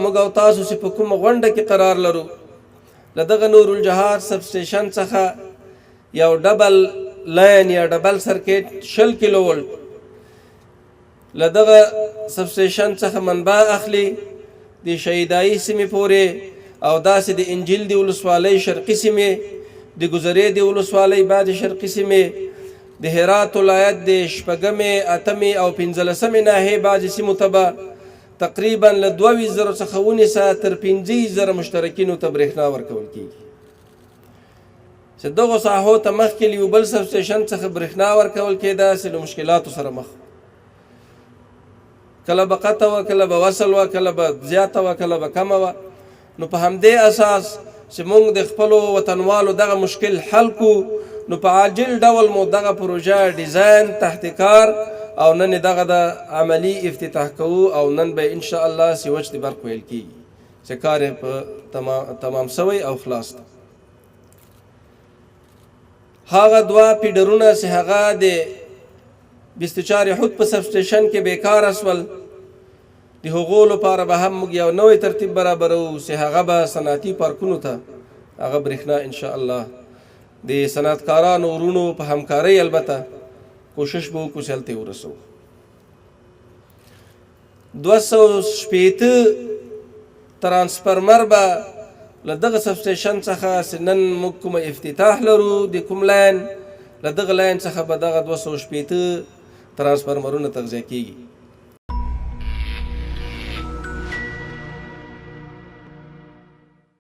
موږ او تاسو چې په کومه غونډه کې قرار لرو، له دغه نور الجهاد سب سټیشن څخه یو ډبل لاین یا ډبل سرکټ 20 کیلو ولټ له دغه سب سټیشن څخه منبع اخلي د شهیدایي سیمې پورې، او داسې د انجیل د ولسوالۍ شرقي سیمې، د ګذرې د ولسوالۍ بعضې شرقي سیمې، د هرات ولایت د شپږمې، اتمې او 15مې ناحیې بعضې سیمو ته به تقریبا له 22,000 څخه ونیسه تر 25,000 مشترکینو ته برېښنا ورکول کېږي. چې دغو ساحو ته مخکې له یو بل سب سټیشن څخه برېښنا ورکول کېده، چې له مشکلاتو سره مخ، کله به قطع وه، کله به وصل وه، کله به زیاته وه، کله به کمه وه. نو په همدې اساس چې موږ د خپلو وطنوالو دغه مشکل حل کو، نو په عاجل ډول مو دغه پروژه ډیزاین، تحت کار، او نن دغه د عملی افتتاح کوو، او نن به ان شاء الله سوچ د برق ویل کیږي چې کار په تمام سوی او خلاص ده. هغه دوه فیډرونه چې هغه د 24 حوت په سب سټیشن کې بیکاره سول، د هغو لپاره به هم موږ یو نوی ترتیب برابرو چې هغه به صنعتي پارکونو ته هغه برېښنا ان شاء الله د صنعتکارانو ورونو په همکارۍ البته کوشش به وکړو چې هلته یې ورسوو. 260 ترانسفرمر به له دغه سب سټیشن څخه چې نن موږ کومه افتتاح لرو د کوم لاین، له دغه لاین څخه به دغه 260 ترانسفرمرونه تغذیه کیږي.